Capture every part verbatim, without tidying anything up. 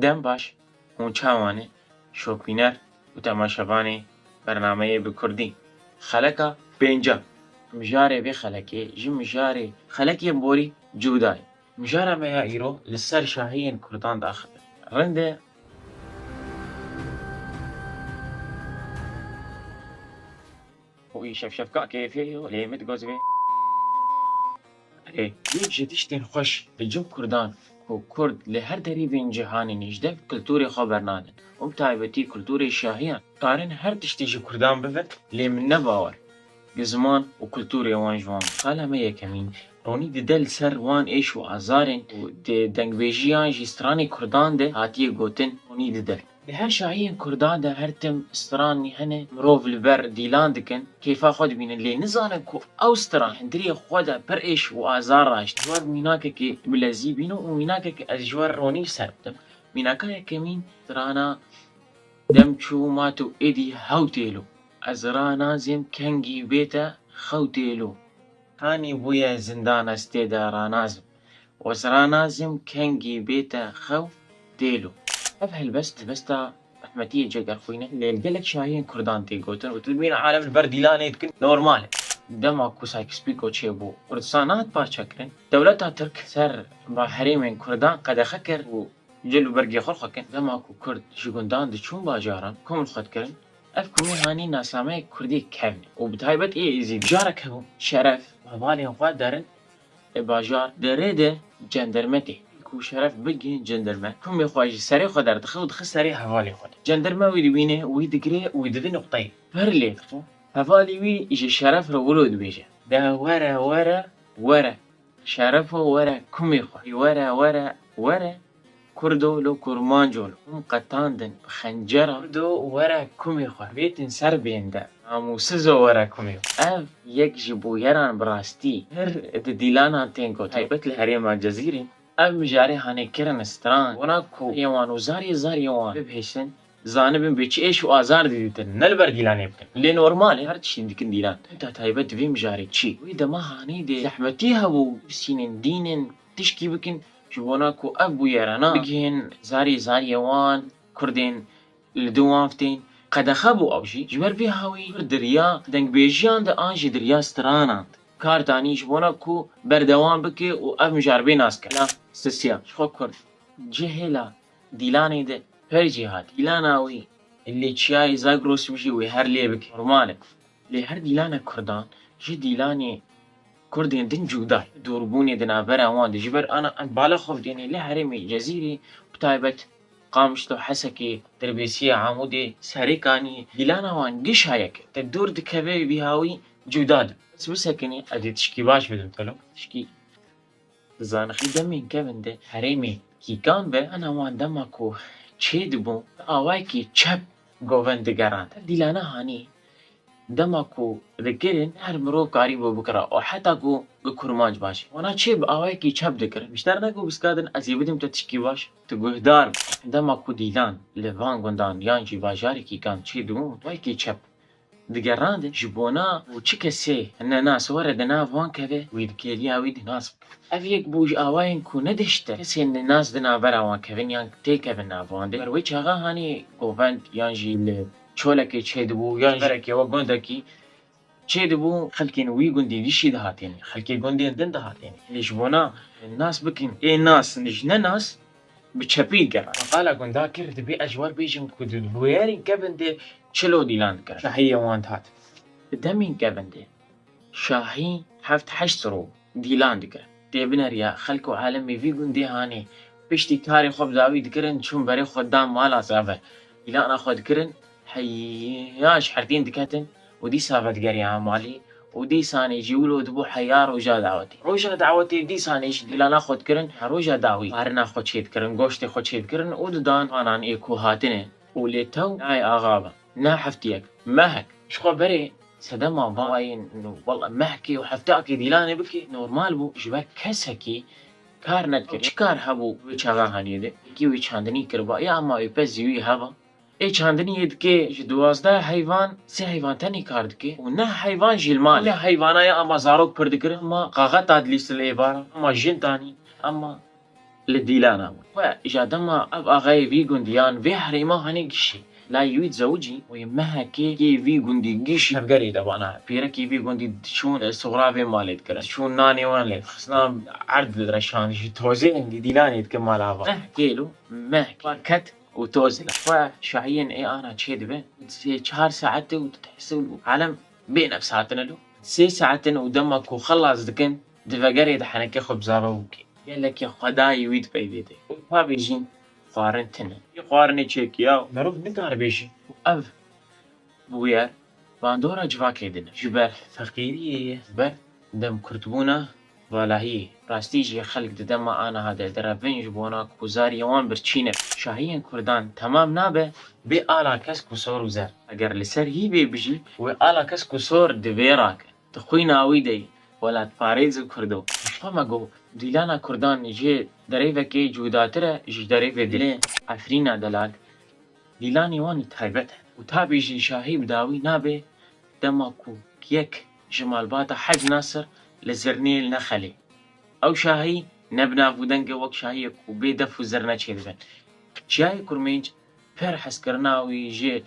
Dem baş, hûn çawa ne, şopîner û temaşevanê bernameyê bi kurdî. Xeleka pêncem. Mijarê vê xelekê ji mijarê xelekên borî cuda ye. Mijara me ya îro li ser şahiyên kurdan daxivî. Rind e. Û îşev şefka kêfê yo lê min goz vê. Erê, yek ji tiştên xweş li cem kurdan ku kurd li her derîvên cîhanê nêjdek kulturê xwe bernadin û bi taybetî kulturê şahiyan. Karin her tiştî ji kurdan bivin, lê min ne bawer. Bi ziman û kulturê wan ji wan. Xala me yekemîn, ronî dide li ser wan êş û azarên û di dengbêjiyan jî stranê kurdan de hatiye gotin, ronî dide. Di her şahiyên kurdan de her tim stranî hene, mirov li ber dîlan dikin, kêfa xwe dibînin, lê nizanin ku ew stran hundirê xwe de pir êş û azar raşt. Ji we mînakekê bilezî bîno û mînakekê ez ji we ronî ser bidim. Mînaka yekemîn strana Dem çû ma tu êdî hew têlo. Ez ranazim kengî bête xew têlo. Hanî bûye zindan ez tê de ranazim. Ez ranazim kengî bête xew têlo. Ev helbest, helbesta rehmetiyê Cegerxwîn e. Lê li gelek şahiyên kurdan tê gotin û tu dibîne alem li ber dîlanê dikin. Normal e. Dema ku Sykes-Picot çêbû, Kurdistan nehat parçekirin. Dewleta Tirk ser ba herêmên kurdan qedexe kir û cil û bergê xwe xwe kin. Dema ku kurd ji gundan diçûn bajaran, kom li xwe dikirin, ev komê hanî nasnameyek kurdî kevn e û bi taybet ê êzîdî. Carek hebû şeref, hevalên xwe derin ê bajar derê de cenderme tê. Ku şeref bigihîn cenderme, komê xwe ji serê xwe derdixe û dixe serê hevalê xwe de. Cenderme wî dibîne, wî digire û wî dide nuqteyê. Pir lê dixe. Hevalê wî ji şeref re wilo dibêje. De were, were, were. Şerefo were kumê xwe. Were, were, were. Kurdo lo kurmanco lo. Hûn qetandin bi xencera. Kurdo were kumê xwe. Vêtin ser bên de. Namûsizo were kumê xwe. Ev yek ji bûyeran bi rastî pir di dîlanan tên got. Taybet li herêma Cezîrê. Ev mijarê hanê kirin stran. Wana ku ê wan û zarê zarê wan bibihîştin. Zanibin bi çi êş û azar didîtin, ne li ber dîlanê bikin. Lê normal e, her tiştî dikin dîlan. Te taybet vê mijarê çi? Wê dema hanê de zehmetî hebû, sînin dînin, tişkî bikin, ji bona ku ev bûyerana bigihên zarê zariyê wan, kurdên li dû wan tên. Qedexe bû ew jî. Ji ber vê hawî kir di riya dengbêjiyan de an jî di riya stranan de kar danî ji bona ku berdewam bike û ev mijar bê naskir. La sisiya ji xwe kurd. Cihêla dîlanê de per jî hat. Dîlana wî li çiyayê Zagros wî jî wê her lê bike. Normal e. Lê her dîlana kurdan ji dîlanê kurdên din cuda ye. Dûrbûnê di navbera wan de ji ber ana em bala xwe bidêne li herêmê Cezîrê bi taybet Qamişlo, Hesekê, Dirbêsiyê, Amûdê, Serêkaniyê dîlana wan gişa yek e. Te dûr dikeve vî hawî cuda dibe. Ez bisekinî ez ê tişkî baş bidim te lo. Tişkî Zanixî demên kevin de herêmê kîkan be, ana wan dema ku çê dibû, bi awayekî çep govend digerand. Dîlana hanî dema ku dikirin, her mirov karîbû bikira û heta ku bi kurmanc baş. Wana çê bi awayekî çep dikirin. Ji te re ne ku biskadin ez ê bidim te tişkî baş, tu guhdar bî. Dema ku dîlan li van gundan yan jî bajarê kîkan çê dibûn, awayekî çep digerandin ji bona û çi kesê nenas were di nav wan keve, wî dikêliya wî di nas bike. Ev yek bû ji awayên ku nedihişte kesên nenas di navbera wan kevin yan têkevin nav wan de. Ber wê çaxa hanî govend yan jî li çolekê çêdibû yan jî berekê we gundekî çêdibû, xelkên wî gundî dişî dihatêne, xelkê gundên din dihatêne. Lê ji bona nas bikin, ê nas ji nenas bi çepî digeran. Qala gunda kir, dibê ez ji we bêjim ku di bûyerên kevin de çilo dîlan dikirin. Şahiyê wan dihat. Di demên kevin de şahî heft heşt ro dîlan dikirin. Tê bineriya xelk û alemê vî gundê hanê piştî karê xwe bi dawî dikirin, çûn berê xwe dan mala zave. Dîlana xwe dikirin, heya ji herdîn diketin û dîsa vedigeriyana malê û dîsanê jî wilo dibû heya roja dawetê. Roja dawetê dîsanê jî dîlana xwe dikirin, roja dawî xwarina xwe çêdikirin, goştê xwe çêdikirin û didan vanan ê ku hatine û lê tew nayê axa be. Ne heftiyek, mehek. Ji xwe berê sedema vayên wela mehkê û heftakê dîlanê bike normal bû, ji ber kesekî kar nedikir. Çi kar hebû wê çaxa haniyê de? Yekî wê çandinî kiriba, ya ama wê pez zî wî heba. Ê çandiniyê dike ji duwazdeh heyvan, sê heyvan tenê kar dike û neh heyvan jî li mal e. Neh heyvana ya ama zarok pir dikirin, ama qaxeta dilîstin li êvara, ama jin tanî, ama li Dîlana bû. Xwe ja dema ev axayê vî gundî yan vê herêma hanê gişî. La yû dizewicî wê mehekê yê vî gundî gişî tevgerê de bana. Pîrekê vî gundî diçûn, e, suxra vê malê dikirin. Diçûn nanê wan lê dixistin, erd didireşan, ji tozê hindî Dîlanê dikin mala ava. Mehekê lo, mehekê. Xwe ket û toz li xwe şahiyên ê ana çê dibe. Sê çar saete û tu dihesib û alem bê nefs hatine lo. Sê saetin û dema ku xelas dikin, di vegerê de henekê xwe bizave û kê. Gelekî xwedayî wî di peyvê de. Û pavê jîn xwarin tune. Yê xwarinê çêkiya û merov nikare bêje. Û ev bûyer bandora civakê din e. Ji ber feqîriyê ye, ji ber demkurtbûna valahiyê. Rastî jî xelk di dema aniha de direvin ji bona ku zariyê wan birçî nebe. Şahiyên kurdan temam nabe, bê ala kesk û sor û zer. Eger li ser hîvê bijî, wê ala kesk û sor di vê rake. Di xwîna wî de ye, welatparêz û kurdo. Ji xwe me got, dîlana kurdan jê derêvekê cudatir e ji derêvê dilê Efrîna delal. Dîlanê wan taybet e û tabî jî şahî bi dawî nabe dema ku yek ji malbata Hec Nasir li zirnê nexelê. Ew şahî ne bi nav û deng e wek şahiyek ku bê def û zirne çêdibin. Çiyayê Kurmênc pir hezkirina wî ji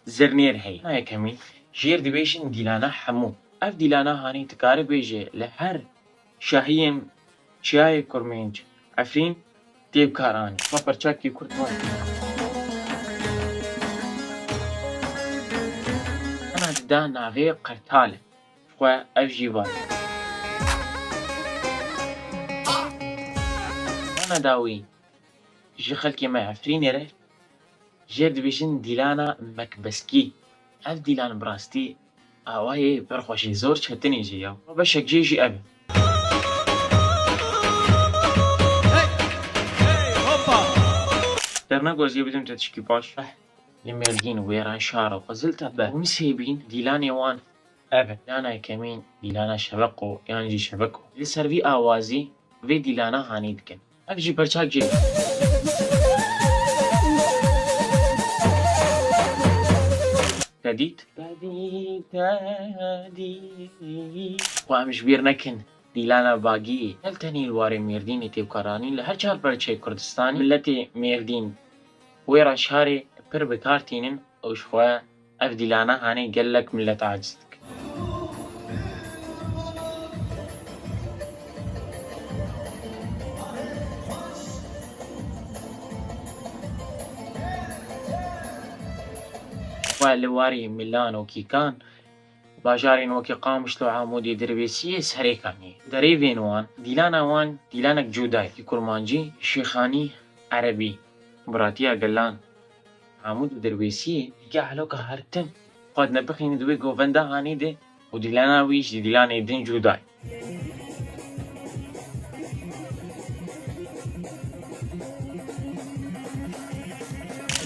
zirnêr heye. Dîlana yekemîn jêr dibêjin dîlana hemû. Ev dîlana hanê dikare bêje li her şahiyên Çiyayê Kurmênc, Efrîn, tê bi kar anî. Ma perçakî kurt van. Ana dida navê Qertal e. Xwe ev jî van. Ana dawî ji xelkê me Efrînê re jêr dibêjin dîlana Mekbeskî. Ev dîlan bi rastî awayê pir xweş e, zor çetin e jî ya. Beşek jê jî ev e. Dernek weziyê bidim te tişkî baş. Li Mêrdîn, Wêranşar û Qiziltepe û Nisêbîn dîlanê wan ev e. Dîlana yekemîn, dîlana Şeveqo yan jî Şeveko. Li ser vî awazî vê dîlana hanî dikin. Ev jî perçak jê. Te dît? Te dît, te dît. Xwe em ji bîr nekin. Dîlana Bagiyê ne li tenê li warê Mêrdînê tê bi kar anîn, li her çar perçeyê Kurdistanê miletê Mêrdîn, Wêranşarê pir bi kar tînin û ji xwe ev dîlana hanê gelek milet aciz dikin. Xwe li warê Milan û Kîkan, bajarên wekî Qamişlo, Amûdê, Dirbêsiyê serêkanî. Derêvên wan, dîlana wan dîlanek cuda ye. Yekî kurmancî, şêxanî, erebî. Biratiya gelan Amûd û Dirbêsiyê yekî eloka her tim xwe dinepixîne di wê govenda hanê de û dîlana wî ji dîlanê din cuda ye.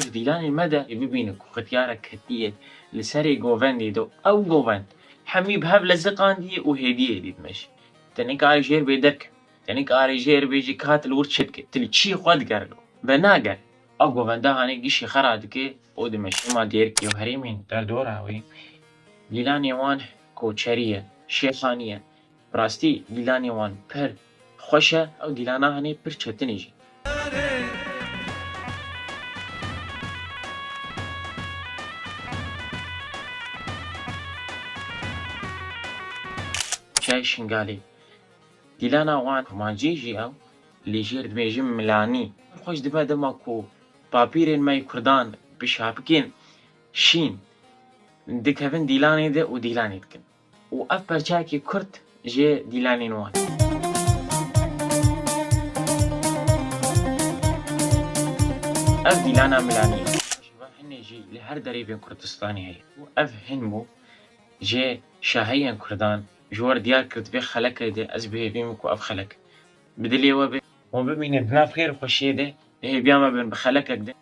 Ji dîlanê me de ê bibîne ku xityarek ketiye li serê govendê de û ew govend hemî bi hev leziqandiye û hêdiyê dît me jî. Te nikare jêr bê derke. Te nikare jêr bê jî ka te li wir çi dike? Tu li çî xwe digere? Venagere. Ew govenda hanê gişî xera dike û dimeşe. Ma dêrikê û herêmên derdora wê. Dîlanê wan koçerî ye, şêxanî ye. Bi rastî dîlanê wan pir xweş e. Ew dîlana hanê pir çetin e jî. Çiyayê Şingalê. Dîlana wan kurmancî jî ew, lê jêr dibêjin milanî. Xweş dibe dema ku papîrên me yê kurdan bi şapikên şîn dikevin dîlanê de û dîlanê dikin. Û ev perçeyekî kurt ji dîlanên wan. Ev dîlana milanî ye. Ji ber hinê jî li her derêvên Kurdistanê heye. Û ev hin bû. Jê şahiyên kurdan ji we re diyar kir, di vê xelekê de ez bi hêvî me ku ev xelek bi dilê we be. Hûn bimînin di nav xêr û xweşiyê de, di hêviya me bin bi xelekek de.